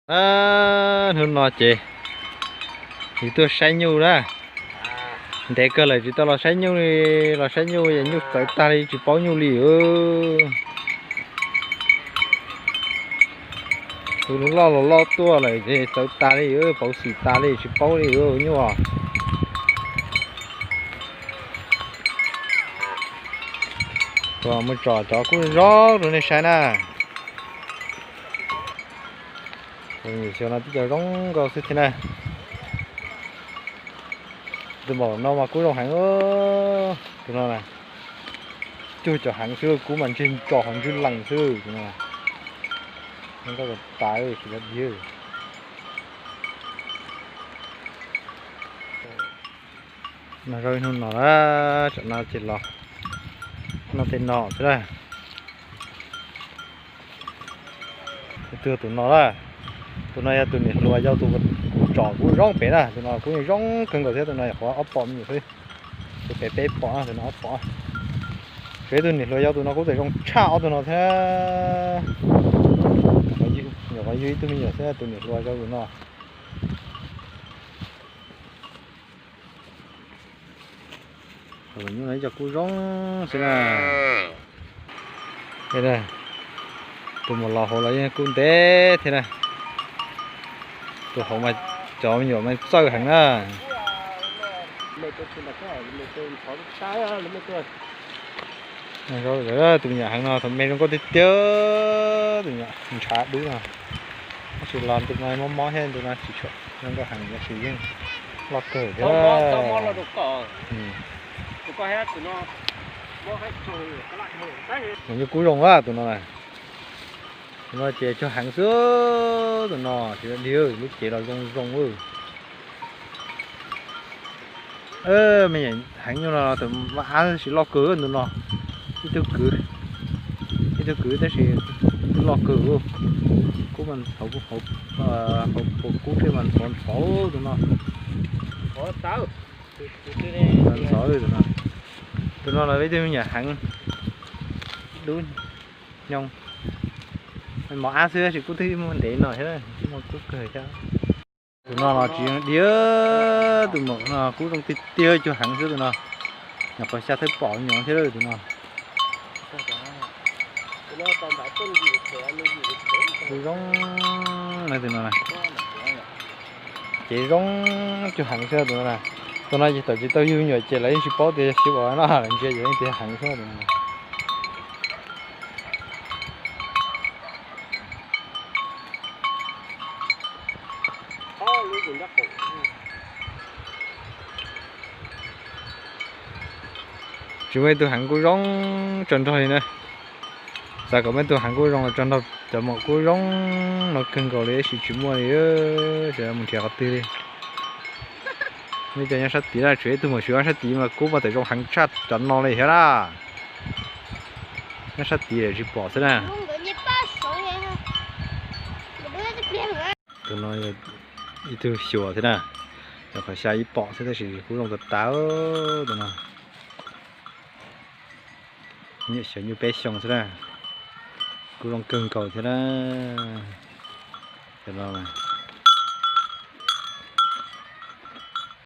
Hnub no ces yus tuaj saib nyuj na. Ntev kawg lawm tsis tau los saib nyuj li, los saib nyuj es nyuj txawv tag li tsis paub nyuj li. Tus loj los loj tuaj lawm ces txawv tas li, pauv xim tas li tsis paub li nyuj. Mus tsom cov kub zoo rau nej saib na. Xyov no tib co zoo nkauj xwb thiab na. Tus maum no mas kub zoo heev. Tus no na, cuag cov heev xwb, kub mas ntseg ntsos ho ntswg lees xwb. Tus no zoo nkauj tas tas tsis dab tsi. No zoo ib hnub no na, tsam no ces los noj tej no xwb na. Tus tus no na, tus no yog tus niam hluas yau tus kuv tsom kub zoo pem na, tus no kub zoo kawg nkaus thiab, tus no yog qhov ob pom me nyuam xwb. Tus pem peb pom na, tus no ob pom. Tsuas tus niam hluas yau tus no kub txawm zoo tshaj ob tug no thiab. Nyuam qhuav yug ib tug me nyuam xwb, tus niam hluas yau tus no. Nyuj no ib co kub zoo xwb na. Tus mus los hauv los yeej kub ntev thiab na. Tus hauv mas cov me nyuam mas txawj heev na. Tus me nyuam heev no thaum me zoo nkauj tiag tiag, tus nyuam ntshav dub no. Tab sis los ntu no mob mob thiab, ntu no tsis tshua zoo nkauj heev tab sis yeej loj kawg thiab. Tus nyuj kub zoo a tus no na. Tus no ces cog heev xwb, tus no tsis dig lub cev los zoo zoo. Me nyuam heev nyuj no tus vaj ab tab sis loj kawg tus no. Ib tug kwv, ib tug kwv tab sis twb loj kawg. Kub mas ntxhov, hauv kub thiab mas ntxhov ntxhov tus no. Ntxhov tus no. Tus no los ib tug me nyuam heev dub nyoog. Mos ab xwb tab sis kub twb muaj ntev no thiab, muaj kub kawg thiab. Tus no los tsis dig, tus maum no kub zoo tiag tiag, cog heev xwb tus no. Nyuam qhuav xya thawj pom nyuam thiab tus no. Kub zoo na tus no. Ces zoo cog heev xwb tus no na. Tus no ces thaum tsis tau yug me nyuam ces lawv yeej tsis paub tias xyov ua no, lawv ntsia ces yeej tias heev xwb tus no. Tsis muaj ib tug heev kub zoo tsaws nrog li na. Xav kom muaj ib tug heev kub zoo los tsaws nrog cov maum kub zoo no kawg nkaus li tab sis tsis muaj li, sawv daws mus nrhiav qhov twg li. Muaj ib co nyob sab tid na, tsuas ib tug maum swv nyob sab tid mas kub mas txawm zoo heev tshaj cov no li thiab na. Nyob sab tid tsis pom xwb na. Tus no ib tug xyuas thiab na, nyuam qhuav xya ib pom xwb tab sis kub zoo tas tas tus no. Nyuam xyuas nyuj peb xyoo xwb na, kub zoo kawg nkaus thiab na. Cov no